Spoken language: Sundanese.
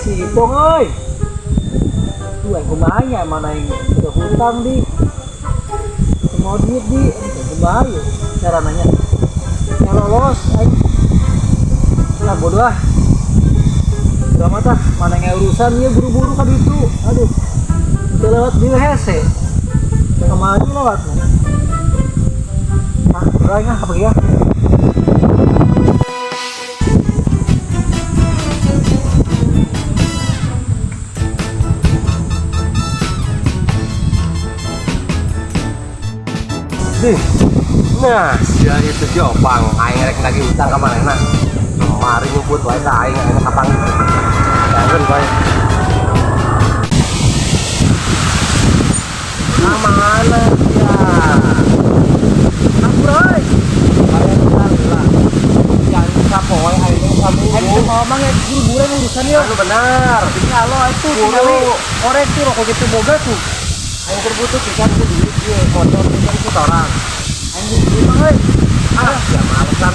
Si Ipong euy. Tuh aing kumaha nya, mana aing udah hutang di. Mau duit di, kumaha ya cara nanya. Yang lolos aing. Lah bodoh ah. Udah mah tah, mana yang urusan ya buru-buru ka ditu. Aduh. Udah lewat di hese. Kemana lewat? Ah, udah ah, apa ya? Dih. Nah, sia itu si Opang, aing rek nagih utang ka manehna. Kemari nyumput wae ka aing, aing kapang. Jangan wae. Ka mana sia? Ampura euy. Bayar utang lah. Jangan sapoe aing teh saminggu. Aing teh ngomong ya buru-buru urusan ya. Anu benar. Ini alo itu Buru. tinggali korek tuh rokok gitu boga tuh. Aing keur butuh pisan ku duit ieu, kocor pisan ku torang. Aing buru-buru mah euy. Ah, sia malesan